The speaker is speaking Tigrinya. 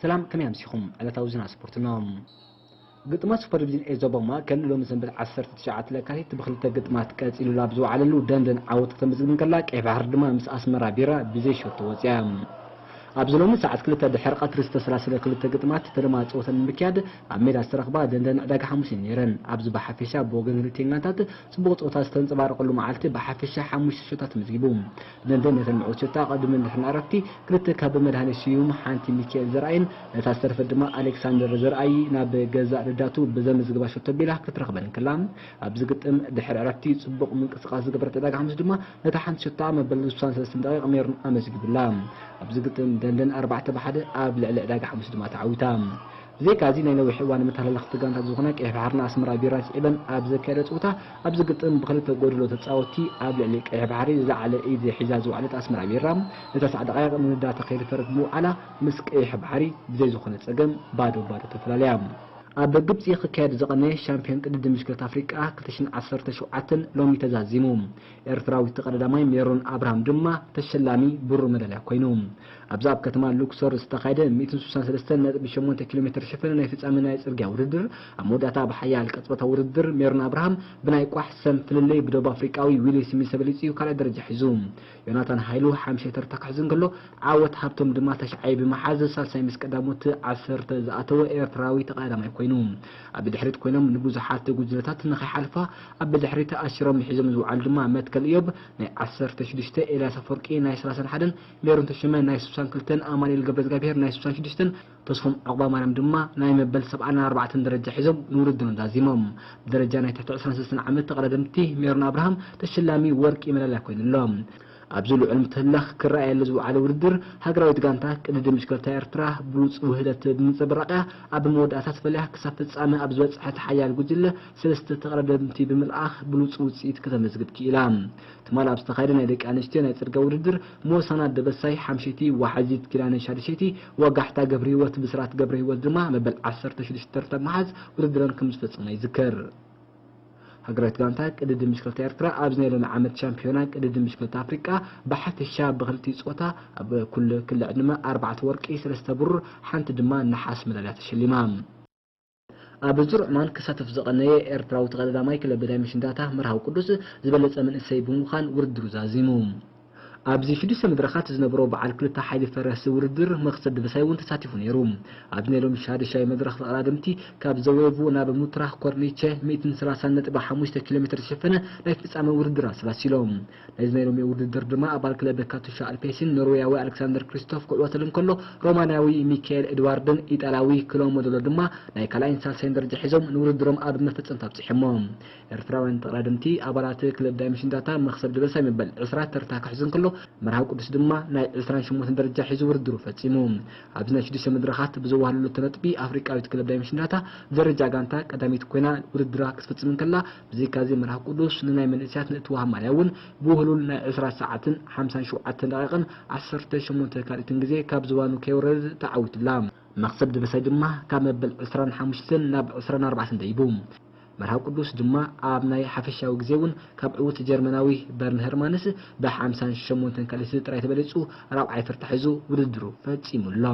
ሰላም፣ ከመይ ኣምሲኹም? ዕለታዊ ዜና ስፖርትና። ግጥማት ሱፐር ዲቪዥን ኤ ዞባ ማእከል ሎሚ ሰንበት ዓሰርተ ትሽዓተ ለካቲት ብክልተ ግጥማት ቀጺሉላ ኣብ ዝወዓለሉ ደንደን ዓወት ከተመዝግብ እንከላ፣ ቀይሕ ባሕሪ ድማ ምስ ኣስመራ ቢራ ብዘይ ሸቶ ወጺኣ። ኣብዚ ሎሚ ሰዓት ክልተ ድሕሪ ቀትሪ ዝተሰላሰለ ክልተ ግጥማት ተደማሪ ጸወታ ንምክያድ ኣብ ሜዳ ዝተረኽባ ደንደን ዕዳጋ ሓሙስ እየን ነይረን። ኣብዚ ብሓፈሻ ብወገን ክልቲኤን ጋንታት ጽቡቕ ጸወታ ዝተንጸባረቐሉ መዓልቲ ብሓፈሻ ሓሙሽተ ሸቶታት ተመዝጊቡ። ደንደን ነተን ምዕቡል ሸቶታት ቅድሚ ድሕሪ ዕረፍቲ ክልተ ካብ መድሃኔ ስዩም፣ ሓንቲ ሚካኤል ዘርኣይን ነታ ዝተረፈት ድማ ኣሌክሳንደር ዘርኣይ ናብ ገዛእ ረዳቱ ብዘመዝግባ ሸቶ ኣቢላ ክትረኽበን እንከላ፣ ኣብዚ ግጥም ድሕሪ ዕረፍቲ ጽቡቕ ምንቅስቓስ ዝገበረት ዕዳጋ ሓሙስ ድማ ነታ ሓንቲ ሸቶ መበል ስሳን ሰለስተን ደቂቕ ሜሮን ኣመዝጊቡላ። ኣብዚ ግጥም ደንደን ኣርባዕተ ብሓደ ኣብ ልዕሊ ዕዳጋ ሓሙስ ድማ ተዓዊታ። ብዘይካዚ ናይ ነዊሕ እዋን መተሓላለኽቲ ጋንታት ዝኾና ቀይሕ ባሕርን ኣስመራ ቢራን ስዒበን ኣብ ዘካየደ ጸወታ ኣብዚ ግጥም ብክልተ ጎደሎ ተጻወትቲ ኣብ ልዕሊ ቀይሕ ባሕሪ ዝለዓለ ኢድ ሒዛ ዝወዓለት ኣስመራ ቢራ ነታ ሰዓት ደቃይቕ ንመወዳእታ ከይደፈረት ብምውዓላ ምስ ቀይሕ ባሕሪ ብዘይ ዝኾነ ጸገም ባዶ ባዶ ተፈላለያ። ኣብ ግብጺ ክካየድ ዝቐነየ ሻምፒዮን ቅድድም ብሽክለታ ኣፍሪቃ ክልተ ሽሕን ዓሰርተ ሸውዓተን ሎሚ ተዛዚሙ። ኤርትራዊት ተቐዳዳማይ ሜሮን ኣብርሃም ድማ ተሸላሚ ብሩር መዳልያ ኮይኑ። ኣብዚ ኣብ ከተማ ሉክሶር ዝተኻየደ ሚእትን ስሳን ሰለስተን ነጥቢ ሸሞንተ ኪሎ ሜትር ዝሸፈነ ናይ ፍጻመ ናይ ጽርግያ ውድድር፣ ኣብ መወዳእታ ብሓያል ቅጽበታዊ ውድድር ሜሮን ኣብርሃም ብናይ ቋሕ ሰም ፍልልይ ብደቡብ ኣፍሪቃዊ ዊሊ ስሚዝ ተበሊጹ እዩ ካልኣይ ደረጃ ሒዙ። ዮናታን ሃይሉ ሓምሻይ ተርታ ክሕዝ እንከሎ፣ ዓወት ሃብቶም ድማ ተሽዓይ ብምሓዝ ሳልሳይ ምስ ቀዳሞት ዓሰርተ ዝኣተወ ኤርትራዊ ተቐዳዳማይ ኮይኑ። ኣብ ድሕሪት ኮይኖም ንብዙሓት ጉጅለታት ንኸይሓልፋ ኣብ ድሕሪት ኣሲሮም ሒዞም ዝወዓሉ ድማ መትከል እዮብ ናይ ዓሰርተ ሽዱሽተ፣ ኤልያስ ኣፈወርቂ ናይ ሰላሳን ሓደን፣ ሜሮን ተሾመ ናይ ስሳን ክልተን፣ ኣማኑኤል ገብረዝጋብሄር ናይ ስሳን ሽዱሽተን፣ ተስፎም ዑቕባማርያም ድማ ናይ መበል ሰብዓን ኣርባዕተን ደረጃ ሒዞም ንውድድሮም ዛዚሞም። ብደረጃ ናይ ትሕቲ ዕስራን ሰለስተን ዓመት ተቐዳደምቲ ሜሮን ኣብርሃም ተሸላሚ ወርቂ መዳልያ ኮይኑ ኣሎ። ኣብዚ ልዑል ምትህልላኽ ክረኣየሉ ዝወዓለ ውድድር፣ ሃገራዊት ጋንታ ቅድድም ብሽክለታ ኤርትራ ብሉጽ ውህደት ብምንጽብራቕ እያ ኣብ መወዳእታ ተፈልያ ክሳብ ፍጻመ ኣብ ዝበጽሐት ሓያል ጉጅለ ሰለስተ ተቐዳደምቲ ብምልኣኽ ብሉጽ ውጽኢት ከተመዝግብ ክኢላ። ትማል ኣብ ዝተኻየደ ናይ ደቂ ኣንስትዮ ናይ ጽርግያ ውድድር፣ ሞሳና ደበሳይ ሓምሸይቲ፣ ዋሕዚት ኪዳነ ሻድሸይቲ፣ ወጋሕታ ገብረህይወት ብስራት ገብረህይወት ድማ መበል ዓሰርተ ሽዱሽተ ተርታ ብምሓዝ ውድድረን ከም ዝፈጸማ ይዝከር። ሃገራዊት ጋንታ ቅድድም ብሽክለታ ኤርትራ ኣብዚ ናይ ሎሚ ዓመት ሻምፒዮና ቅድድም ብሽክለታ ኣፍሪቃ ብሓፈሻ ብክልቲኡ ጾታ ኣብ ኩሉ ክሊ ዕድመ ኣርባዕተ ወርቂ፣ ሰለስተ ብሩር፣ ሓንቲ ድማ ነሓስ መዳልያ ተሸሊማ። ኣብ ዙር ዑማን ክሳተፍ ዝቐነየ ኤርትራዊ ተቐዳዳማይ ክለብ ዳይመንሽን ዳታ መርሃዊ ቅዱስ ዝበለጸ መንእሰይ ብምዃን ውድድሩ ዛዚሙ። ኣብዚ ሽዱሽተ መድረኻት ዝነበሮ በዓል ክልተ ሓይሊ ፈረስ ውድድር መኽሰብ ደበሳይ እውን ተሳቲፉ ነይሩ። ኣብዚ ናይ ሎሚ ሻድሻይ መድረኽ ተቐዳደምቲ ካብ ዘዌቡ ናብ ሙትራ ኮርኒቸ ሚእትን ሰላሳን ነጥቢ ሓሙሽተ ኪሎ ሜትር ዝሸፈነ ናይ ፍጻመ ውድድር ኣሰላሲሎም። ናይዚ ናይ ሎሚ ውድድር ድማ ኣባል ክለብ ካቱሻ ኣልፔሲን ኖርዌያዊ ኣሌክሳንደር ክሪስቶፍ ክዕወተሉ እንከሎ፣ ሮማንያዊ ሚካኤል ኤድዋርድን ኢጣልያዊ ክሎሞዶሎ ድማ ናይ ካልኣይን ሳልሳይን ደረጃ ሒዞም ንውድድሮም ኣብ መፈጸምታ ኣብጺሖሞ። ኤርትራውያን ተቐዳደምቲ ኣባላት ክለብ ዳይመንሽን ዳታ መኽሰብ ደበሳይ መበል ዕስራ ተርታ ክሕዝ እንከሎ፣ መርሃዊ ቅዱስ ድማ ናይ ዕስራን ሸሞንተን ደረጃ ሒዙ ውድድሩ ፈጺሙ። ኣብዚ ናይ ሽዱሽተ መድረኻት ብዘዋህለለቶ ነጥቢ ኣፍሪቃዊት ክለብ ዳይመንሽን ዳታ ብደረጃ ጋንታ ቀዳሚት ኮይና ውድድራ ክትፍጽም እንከላ፣ ብዘይካዚ መርሃዊ ቅዱስ ንናይ መንእሰያት ንእትወሃብ ማልያ እውን ብውህሉል ናይ ዕስራ ሰዓትን ሓምሳን ሸውዓተን ደቂቕን ዓሰርተ ሸሞንተ ካልኢትን ግዜ ካብ ዝባኑ ከይወረደት ተዓዊቱላ። መኽሰብ ደበሳይ ድማ ካብ መበል ዕስራን ሓሙሽተን ናብ ዕስራን ኣርባዕተን ደይቡ። መርሃዊ ቅዱስ ድማ ኣብ ናይ ሓፈሻዊ ግዜ እውን ካብ ዕዉት ጀርመናዊ በርን ሄርማንስ ብሓምሳን ሸሞንተን ካልኢት ጥራይ ተበሊጹ ራብዓይ ተርታ ሒዙ ውድድሩ ፈጺሙ ኣሎ።